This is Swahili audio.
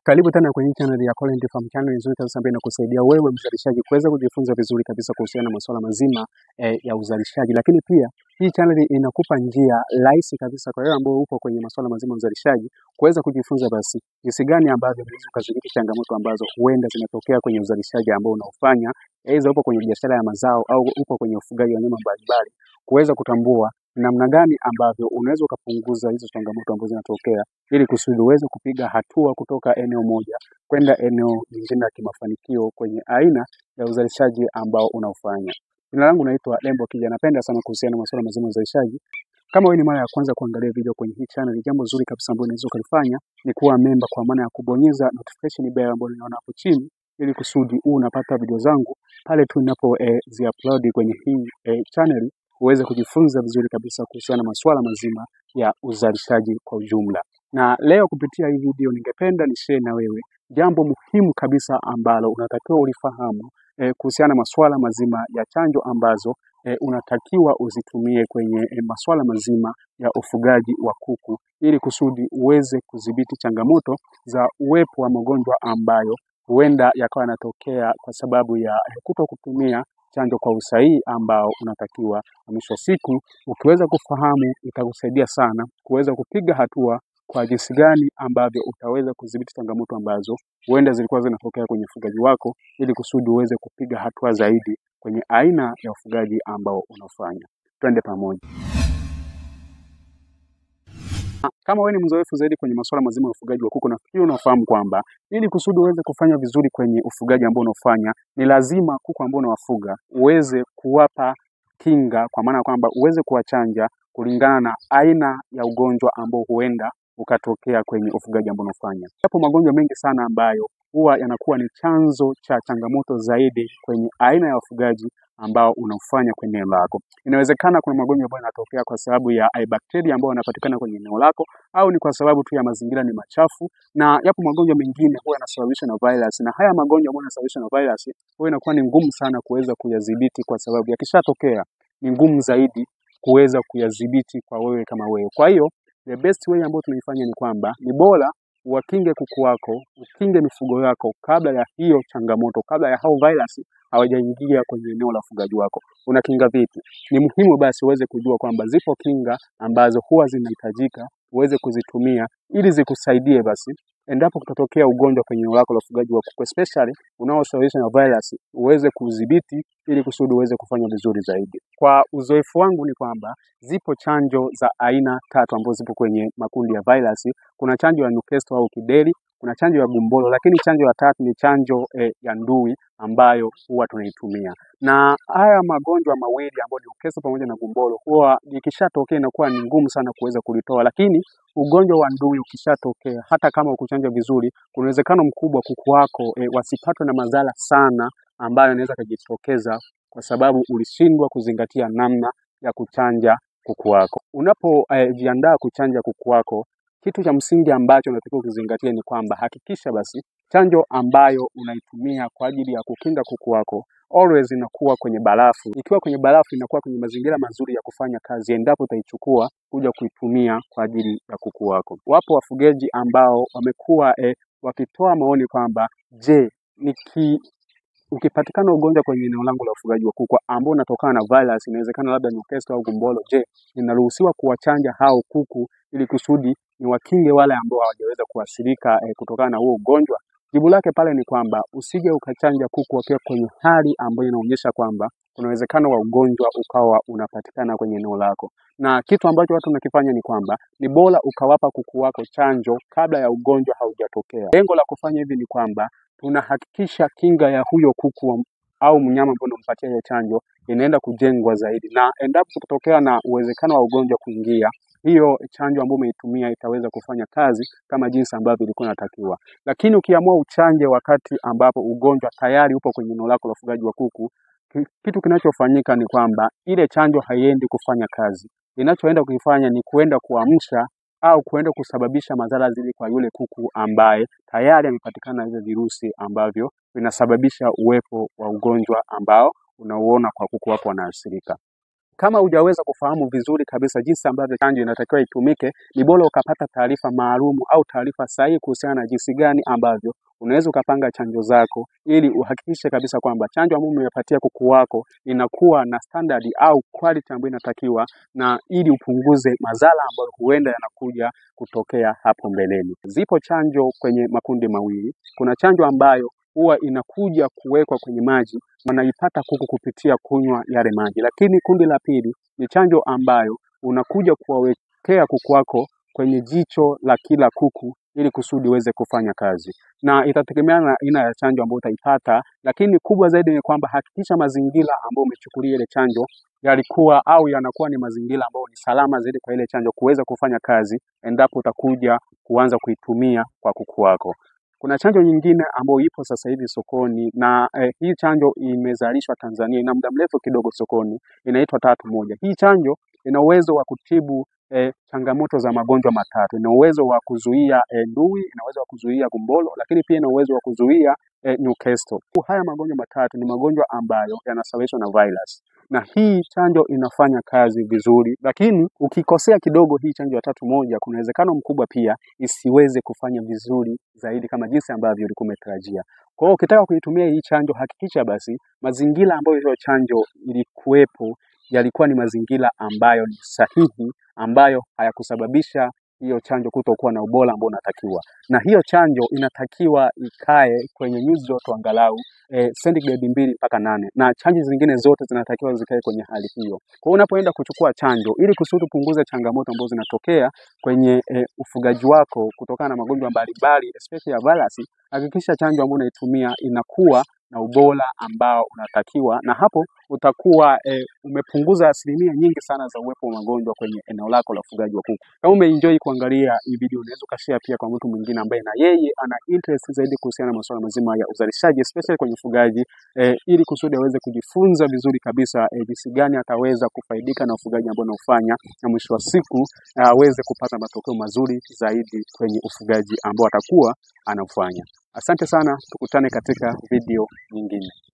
Karibu tena kwenye channel ya Colin Farm, channel nzuri kabisa ambayo inakusaidia wewe mzalishaji kuweza kujifunza vizuri kabisa kuhusiana na masuala mazima ya uzalishaji. Lakini pia hii channel inakupa njia rahisi kabisa kwa wewe ambao upo kwenye masuala mazima ya uzalishaji kuweza kujifunza basi jinsi gani ambavyo unaweza ukadhibiti changamoto ambazo huenda zinatokea kwenye uzalishaji ambao unaofanya, aidha upo kwenye biashara ya mazao au upo kwenye ufugaji wa wanyama mbalimbali, kuweza kutambua namna gani ambavyo unaweza ukapunguza hizo changamoto ambazo zinatokea ili kusudi uweze kupiga hatua kutoka eneo moja kwenda eneo lingine la kimafanikio kwenye aina ya uzalishaji ambao unaofanya. Jina langu naitwa Lembo Kija, napenda sana kuhusiana na masuala mazima ya uzalishaji. Kama wewe ni mara ya kwanza kuangalia video kwenye hii channel, jambo zuri kabisa ambalo unaweza ukalifanya ni kuwa memba, kwa maana ya kubonyeza notification bell ambayo unaona hapo chini, ili kusudi uwe unapata video zangu pale tu ninapo zi-upload kwenye hii channel, uweze kujifunza vizuri kabisa kuhusiana na masuala mazima ya uzalishaji kwa ujumla. Na leo kupitia hii video ningependa ni share na wewe jambo muhimu kabisa ambalo unatakiwa ulifahamu kuhusiana na masuala mazima ya chanjo ambazo unatakiwa uzitumie kwenye masuala mazima ya ufugaji wa kuku ili kusudi uweze kudhibiti changamoto za uwepo wa magonjwa ambayo huenda yakawa yanatokea kwa sababu ya kuto kutumia chanjo kwa usahihi ambao unatakiwa. Mwisho wa siku ukiweza kufahamu itakusaidia sana kuweza kupiga hatua kwa jinsi gani ambavyo utaweza kudhibiti changamoto ambazo huenda zilikuwa zinatokea kwenye ufugaji wako ili kusudi uweze kupiga hatua zaidi kwenye aina ya ufugaji ambao unafanya. Twende pamoja. Kama wewe ni mzoefu zaidi kwenye masuala mazima ya ufugaji wa kuku, nafikiri unafahamu kwamba ili kusudi uweze kufanya vizuri kwenye ufugaji ambao unafanya, ni lazima kuku ambao unawafuga uweze kuwapa kinga, kwa maana kwamba uweze kuwachanja kulingana na aina ya ugonjwa ambao huenda ukatokea kwenye ufugaji ambao unafanya. Yapo magonjwa mengi sana ambayo huwa yanakuwa ni chanzo cha changamoto zaidi kwenye aina ya ufugaji ambao unaofanya kwenye eneo lako. Inawezekana kuna magonjwa ambayo yanatokea kwa sababu ya bakteria ambao wanapatikana kwenye eneo lako, au ni kwa sababu tu ya mazingira ni machafu, na yapo magonjwa mengine huwa yanasababishwa na virus, na haya magonjwa ambayo yanasababishwa na virus huwa inakuwa ni ngumu sana kuweza kuyadhibiti, kwa sababu yakishatokea ni ngumu zaidi kuweza kuyadhibiti kwa wewe kama wewe. Kwa hiyo the best way ambayo tunaifanya ni kwamba ni bora uwakinge kuku wako, ukinge mifugo yako kabla ya hiyo changamoto, kabla ya hao virus hawajaingia kwenye eneo la ufugaji wako. Unakinga vipi? Ni muhimu basi uweze kujua kwamba zipo kinga ambazo huwa zinahitajika uweze kuzitumia ili zikusaidie basi endapo kutatokea ugonjwa kwenye eneo lako la ufugaji wa kuku, especially unaosababishwa na virus, uweze kudhibiti ili kusudi uweze kufanya vizuri zaidi. Kwa uzoefu wangu ni kwamba zipo chanjo za aina tatu ambazo zipo kwenye makundi ya virus. Kuna chanjo ya Newcastle au kideri, kuna chanjo ya gumboro, lakini chanjo ya tatu ni chanjo ya ndui ambayo huwa tunaitumia. Na haya magonjwa mawili ambayo ni Newcastle pamoja na gumboro huwa ikishatokea inakuwa ni ngumu sana kuweza kulitoa, lakini ugonjwa wa ndui ukishatokea, hata kama ukuchanja vizuri, kuna uwezekano mkubwa kuku wako wasipatwe na madhara sana ambayo yanaweza kujitokeza kwa sababu ulishindwa kuzingatia namna ya kuchanja kuku wako. Unapojiandaa kuchanja kuku wako, kitu cha msingi ambacho unatakiwa kuzingatia ni kwamba hakikisha basi chanjo ambayo unaitumia kwa ajili ya kukinga kuku wako always inakuwa kwenye barafu. Ikiwa kwenye barafu, inakuwa kwenye mazingira mazuri ya kufanya kazi endapo utaichukua kuja kuitumia kwa ajili ya kuku wako. Wapo wafugaji ambao wamekuwa wakitoa maoni kwamba je, ukipatikana ugonjwa kwenye eneo langu la ufugaji wa kuku ambao unatokana na virus, inawezekana labda Newcastle au gumboro, je, ninaruhusiwa kuwachanja hao kuku ili kusudi niwakinge wale ambao hawajaweza kuathirika kutokana na huo ugonjwa? Jibu lake pale ni kwamba usije ukachanja kuku wakiwa kwenye hali ambayo inaonyesha kwamba kuna uwezekano wa ugonjwa ukawa unapatikana kwenye eneo lako. Na kitu ambacho watu wanakifanya ni kwamba ni bora ukawapa kuku wako chanjo kabla ya ugonjwa haujatokea. Lengo la kufanya hivi ni kwamba tunahakikisha kinga ya huyo kuku au mnyama ambaye unampatia hiyo chanjo inaenda kujengwa zaidi, na endapo kutokea na uwezekano wa ugonjwa kuingia, hiyo chanjo ambayo umeitumia itaweza kufanya kazi kama jinsi ambavyo ilikuwa inatakiwa. Lakini ukiamua uchanje wakati ambapo ugonjwa tayari upo kwenye eneo lako la ufugaji wa kuku, kitu kinachofanyika ni kwamba ile chanjo haiendi kufanya kazi. Inachoenda kuifanya ni kuenda kuamsha au kuenda kusababisha madhara zaidi kwa yule kuku ambaye tayari amepatikana hivyo virusi ambavyo vinasababisha uwepo wa ugonjwa ambao unauona kwa kuku wako wanaathirika. Kama hujaweza kufahamu vizuri kabisa jinsi ambavyo chanjo inatakiwa itumike, ni bora ukapata taarifa maalumu au taarifa sahihi kuhusiana na jinsi gani ambavyo unaweza ukapanga chanjo zako ili uhakikishe kabisa kwamba chanjo ambayo umewapatia kuku wako inakuwa na standard au quality ambayo inatakiwa, na ili upunguze madhara ambayo huenda yanakuja kutokea hapo mbeleni. Zipo chanjo kwenye makundi mawili. Kuna chanjo ambayo huwa inakuja kuwekwa kwenye maji, wanaipata kuku kupitia kunywa yale maji. Lakini kundi la pili ni chanjo ambayo unakuja kuwawekea kuku wako kwenye jicho la kila kuku ili kusudi uweze kufanya kazi, na itategemeana na aina ya chanjo ambayo utaipata, lakini kubwa zaidi ni kwamba hakikisha mazingira ambayo umechukulia ile chanjo yalikuwa au yanakuwa ni mazingira ambayo ni salama zaidi kwa ile chanjo kuweza kufanya kazi endapo utakuja kuanza kuitumia kwa kuku wako. Kuna chanjo nyingine ambayo ipo sasa hivi sokoni na hii chanjo imezalishwa Tanzania, ina muda mrefu kidogo sokoni, inaitwa 3-1. Hii chanjo ina uwezo wa kutibu changamoto za magonjwa matatu. Ina uwezo wa kuzuia ndui, ina uwezo wa kuzuia gumbolo, lakini pia ina uwezo wa kuzuia Newcastle. Haya magonjwa matatu ni magonjwa ambayo yanasababishwa na virus, na hii chanjo inafanya kazi vizuri, lakini ukikosea kidogo hii chanjo ya 3-1, kuna uwezekano mkubwa pia isiweze kufanya vizuri zaidi kama jinsi ambavyo ulikuwa umetarajia. Kwa hiyo ukitaka kuitumia hii chanjo, hakikisha basi mazingira ambayo hiyo chanjo ilikuwepo yalikuwa ni mazingira ambayo ni sahihi, ambayo hayakusababisha hiyo chanjo kutokuwa na ubora ambao unatakiwa. Na hiyo chanjo inatakiwa ikae kwenye nyuzi joto angalau centigrade 2 mpaka 8, na chanjo zingine zote zinatakiwa zikae kwenye hali hiyo. Kwa hiyo unapoenda kuchukua chanjo ili kusudi upunguze changamoto ambazo zinatokea kwenye ufugaji wako kutokana na magonjwa mbalimbali especially ya virus, hakikisha chanjo ambayo unaitumia inakuwa na ubora ambao unatakiwa, na hapo utakuwa umepunguza asilimia nyingi sana za uwepo wa magonjwa kwenye eneo lako la ufugaji wa kuku. Kama umeenjoy kuangalia hii video, unaweza ukashare pia kwa mtu mwingine ambaye na yeye ana interest zaidi kuhusiana na masuala mazima ya uzalishaji especially kwenye ufugaji, ili kusudi aweze kujifunza vizuri kabisa jinsi gani ataweza kufaidika na ufugaji ambao anaufanya, na mwisho wa siku aweze kupata matokeo mazuri zaidi kwenye ufugaji ambao atakuwa anaufanya. Asante sana, tukutane katika video nyingine.